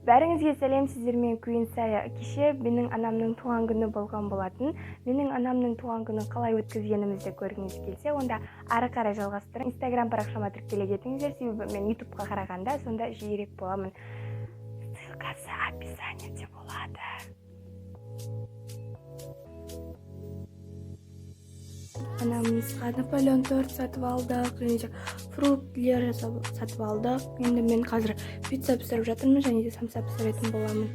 Бәріңізге сәлем, сіздермен Queen Saya. Кеше менің анамның туған күні болған болатын. Менің анамның туған күнін қалай өткізгенімізді көргіңіз келсе, онда ары қарай жалғастырып Инстаграм парақшама тіркеле кетіңіздер, себебі мен Ютубқа қарағанда сонда жиірек боламын. Ссылкасы описаниеде болады. Анамызға Наполеон торт сатып алдық, және де фруктілер сатып алдық. Енді мен қазір пицца пісіріп жатырмын және де самса пісіретін боламын.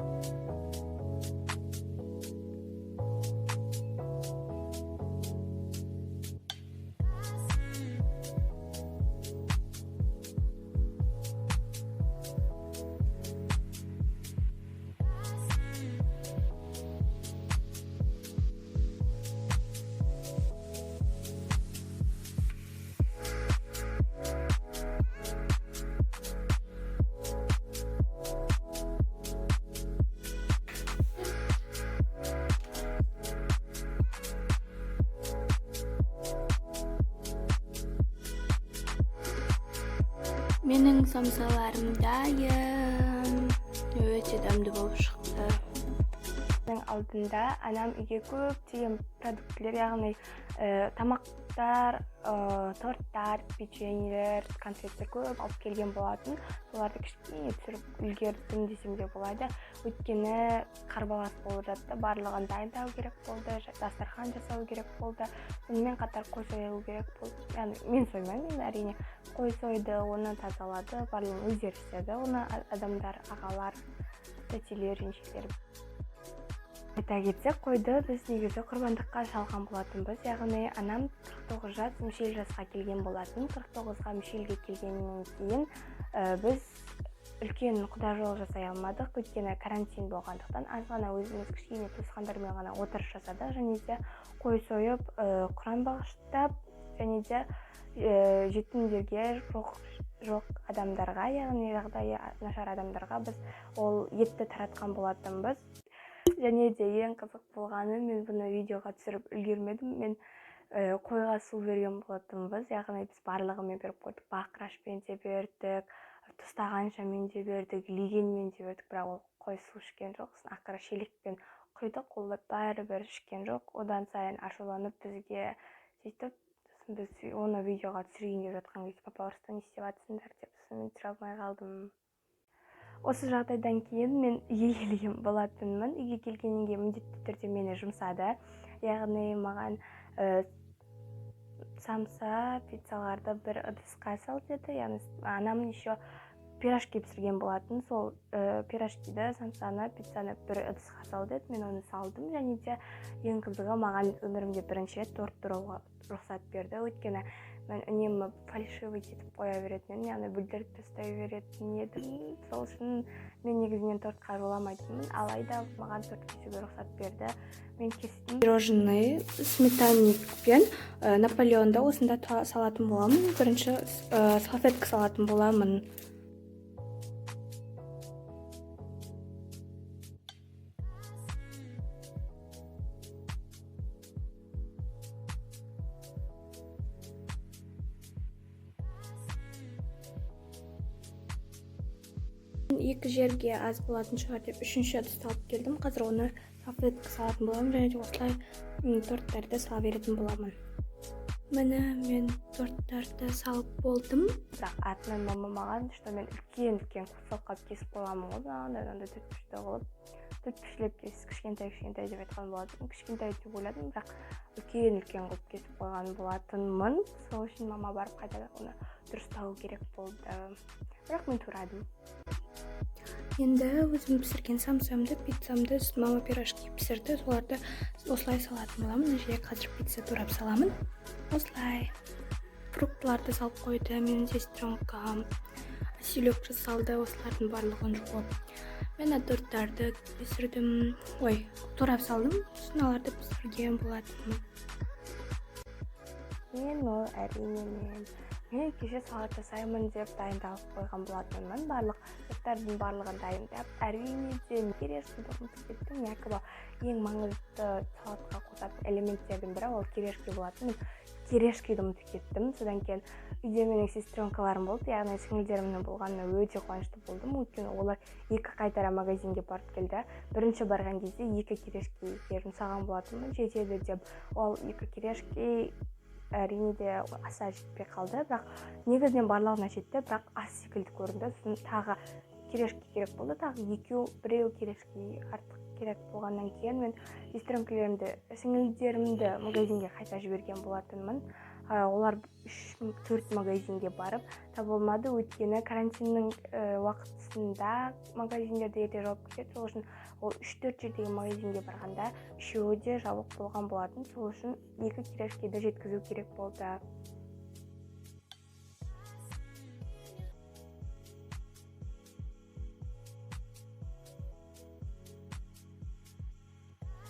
Менің самсаларым дайын. Өте дәмді болып шықты. Алдында анам үйге көптеген продуктілер, яғни тамақтар, торттар, печеньелер, конфеттер көп алып келген болатын. Соларды кішкене түсіріп үлгердім десем де болады. Өйткені қарбалас болып жатты, барлығын дайындау керек болды, дастархан жасау керек болды. Сонымен қатар қой сою керек болды. Яғни мен соймаймын енді, әрине. Қой сойды, оны тазалады, барлығын өздері істеді. Оны адамдар, ағалар, тәтелер, жеңешелер. Айта кетсек, қойды біз негізі құрбандыққа шалған болатынбыз. Яғни анам 49 жас мүшел жасқа келген болатын. 49-ға мүшелге келгеннен кейін біз үлкен құда жол жасай алмадық, өйткені карантин болғандықтан аз ғана өзіміз кішкене туысқандармен ғана отырыс жасадық. Және де қой сойып, құран бағыштап, және де жетімдерге, жоқ адамдарға, яғни жағдайы нашар адамдарға біз ол етті таратқан болатынбыз. Және де ең қызық болғаны, мен бұны видеоға түсіріп үлгермедім. Мен қойға су берген болатынбыз, яғни біз барлығымен беріп қойдық, бақырашпен де бердік, тостағаншамен де бердік, легенмен де бердік, бірақ ол қой су ішкен жоқ. Сосын ақыры шелекпен құйдық, ол бәрібір ішкен жоқ. Одан сайын ашуланып бізге сөйтіп, сосын біз оны видеоға түсірейін деп жатқан кезде папа ұрысты, не істеп жатсыңдар деп, сосын мен түсіре алмай қалдым. Осы жағдайдан кейін мен үйге келген болатынмын. Үйге келгеннен кейін міндетті түрде мені жұмсады. Яғни маған самса, пиццаларды бір ыдысқа сал деді. Яғни анам еще пирожки пісірген болатын. Сол пирожкиді, самсаны, пиццаны бір ыдысқа сал деді. Мен оны салдым. Және де ең қызығы, маған өмірімде бірінші рет торт турауға рұқсат берді. Өйткені мен үнемі фальшивый етіп қоя беретін едім, яғни бүлдіріп тастай беретін едім. Сол үшін мен негізінен тортқа жоламайтынмын. Алайда маған торт кесуге рұқсат берді. Мен кестім. Пирожные сметанникпен Наполеонда осында салатын боламын. Бірінші салфетка салатын боламын. Екі жерге аз болатын шығар деп үшінші ыдысты алып келдім. Қазір оны салфетка салатын боламын және де осылай торттарды сала беретін боламын. Міне мен торттарды салып болдым. Бірақ артынан мама маған, что мен үлкен-үлкен кусок қылып кесіп қойғанмын ғой, мынандай мынандай төртбұрышты қылып, төртбұрышлап кес, кішкентай-кішкентай деп айтқан болатын. Кішкентай деп ойладым, бірақ үлкен-үлкен қылып кесіп қойған болатынмын. Сол үшін мама барып қайтадан оны дұрыстау керек болды. Бірақ мен турадым. Енді өзім пісірген самсамды, пиццамды, мама пирожки пісірді, соларды осылай салатын боламын. Мына жерге қазір пицца турап саламын. Осылай. Фруктыларды салып қойды, менің сестренкам селек жасалды, осылардың барлығын жуып. Мен торттарды пісірдім, ой, турап салдым, сосын оларды пісірген болатынмын. Мен ол әрине мен. Мен кеше салат жасаймын деп дайындалып қойған болатынмын. Барлық заттардың барлығын дайындап, әрине де кирешкиді ұмытып кеттім. Якобы ең маңызды салатқа қосатын элементтердің бірі ол кирешки болатын. Мен кирешкиді ұмытып кеттім. Содан кейін үйде менің сестренкаларым болды, яғни сіңілдерімнің болғанына өте қуанышты болдым. Өйткені олар екі қайтара магазинге барып келді. Бірінші барған кезде екі кирешкиге жұмсаған болатынмын, жетеді деп. Ол екі кирешки әрине де аса жетпей қалды, бірақ негізінен барлығына жетті, бірақ аз секілді көрінді. Сосын тағы кирешки керек болды, тағы екеу, біреу кирешки артық керек болғаннан кейін мен сестренкаларымды, сіңілдерімді магазинге қайта жіберген болатынмын. Олар 3-4 магазинге барып табылмады, өйткені карантиннің уақытысында магазиндерді ерте жауып кетеді. Сол үшін ол 3-4 жердегі магазинге барғанда үшеуі де жабық болған болатын. Сол үшін екі кирешкиді жеткізу керек болды.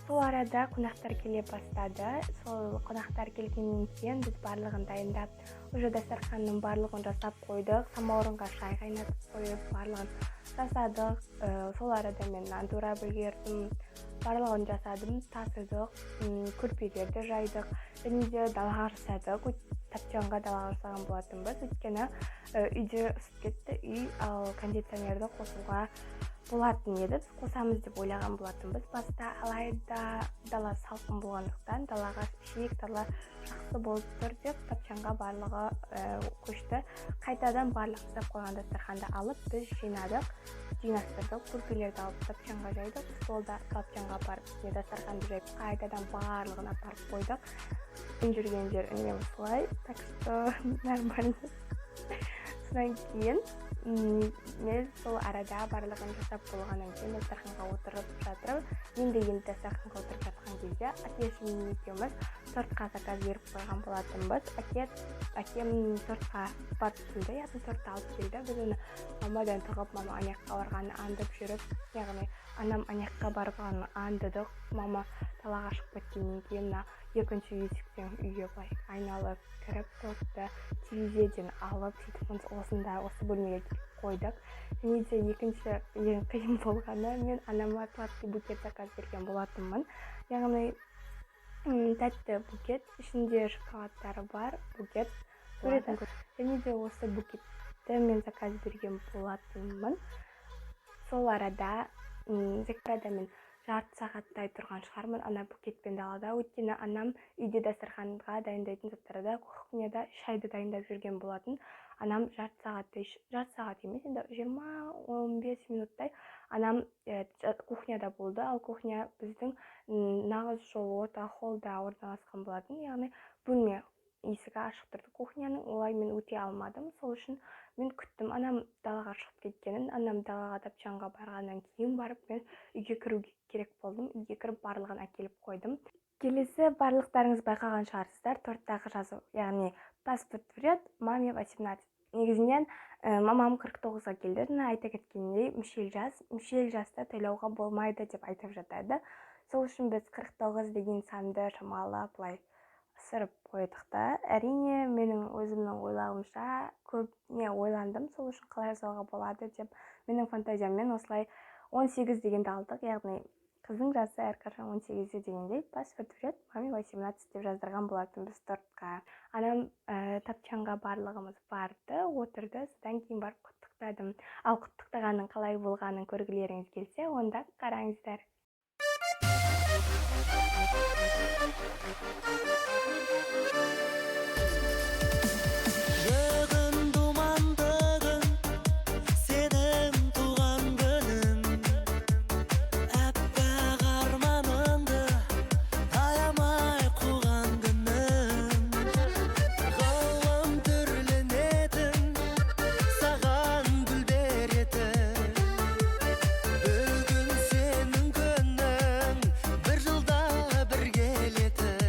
Сол арада қонақтар келе бастады. Сол қонақтар келгеннен кейін біз барлығын дайындап, уже дастарханның барлығын жасап қойдық. Самаурынға шай қайнатып қойып, барлығын жасадық. Сол арада мен нан турап үлгердім, барлығын жасадым, тасыдық, көрпелерді жайдық және де далаға жасадық. Тапчанға далаға жасаған болатынбыз, өйткені үйде ысып кетті үй, ал кондиционерді қосуға болатын еді. Біз қосамыз деп ойлаған болатынбыз баста, алайда дала салқын болғандықтан далаға шиік дала жақсы болып тұр деп тапчанға барлығы көшті. Қайтадан барлық жасап қойған дастарханды алып біз жинадық, жинастырдық, көрпелерді алып тапчанға жайдық, столда тапчанға апарып үстіне дастарханды жайып қайтадан барлығын апарып қойдық. Мен жүрген жер үнемі осылай, так что нормально. Содан кейін мен сол арада барлығын жасап болғаннан кейін дастарханға отырып жатырмын. Мен де енді дастарханға отырып жатқан кезде әкешім екеуміз тортқа заказ беріп қойған болатынбыз. Әкем тортқа барып келді, яғни тортты алып келді. Біз оны мамадан тығып, мама ана жаққа барғанын аңдып жүріп, яғни анам ана жаққа барғанын аңдыдық. Мама далаға шығып кеткеннен кейін мына екінші есіктен үйге былай айналып кіріп, тортты терезеден алып, сөйтіп осында осы бөлмеге келіп қойдық. Және де екінші ең қиын болғаны, мен анама сладкий букет заказ берген болатынмын. Яғни тәтті букет, ішінде шоколадтары бар букет. Суретін және де осы букетті мен заказ берген болатынмын. Сол арада мен жарты сағаттай тұрған шығармын ана букетпен далада, өйткені анам үйде дастарханға дайындайтын заттарды кухняда шайды дайындап жүрген болатын. Анам жарты сағаттай, жарты сағат емес, енді 20-15 минуттай анам кухняда болды. Ал кухня біздің нағыз жол орта холлда орналасқан болатын, яғни бөлме есігі ашық тұрды кухняның, олай мен өте алмадым. Сол үшін мен күттім анам далаға шығып кеткенін. Анам далаға тапчанға барғаннан кейін барып мен үйге кіруге керек болдым. Үйге кіріп барлығын әкеліп қойдым. Келесі барлықтарыңыз байқаған шығарсыздар, торттағы жазу, яғни паспорт врет, маме 18. Негізінен мамам 49-ға келді. Жаңа айта кеткендей, мүшел жас, мүшел жаста тойлауға болмайды деп айтып жатады. Сол үшін біз 49 деген санды шамалап былай ысырып қойдық та. Әрине менің өзімнің ойлауымша көп не ойландым, сол үшін қалай жасауға болады деп менің фантазияммен осылай 18 дегенді алдық, яғни қыздың жасы әрқашан 18-де дегендей паспорт врет, маме 18 деп жаздырған болатынбыз тортқа. Анам тапчанға барлығымыз барды, отырды, содан кейін барып құттықтадым. Ал құттықтағанның қалай болғанын көргілеріңіз келсе, онда қараңыздар. Бүгін думанды күн, сенің туған күнің. Әппақ арманыңды аямай қуған күнің. Ғалам түрленетін, саған гүл беретін. Бүгін сенің күнің, бір жылда бір келетін.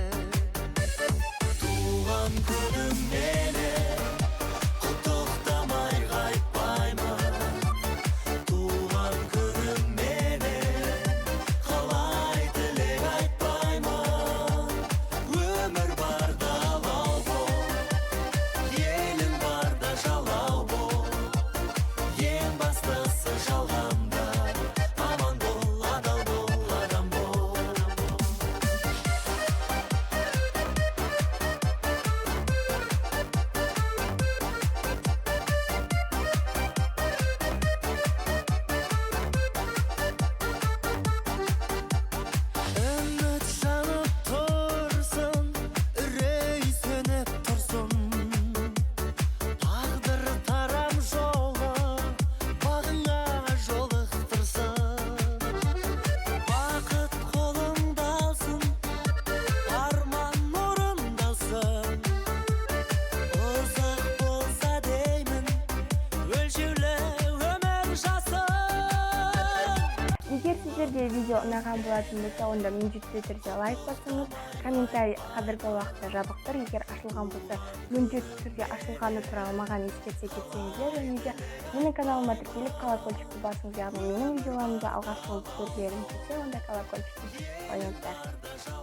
Видео ұнаған болатын болса, онда міндетті түрде лайк басыңыз. Комментарий қазіргі уақытта жабық тұр. Егер ашылған болса, міндетті түрде ашылғаны туралы маған ескерте кетсеңіздер. Және де менің каналыма тіркеліп, колокольчикті басыңыз, яғни менің видеоларымды алғаш болып көргілеріңіз келсе, онда колокольчикті қойыңыздар.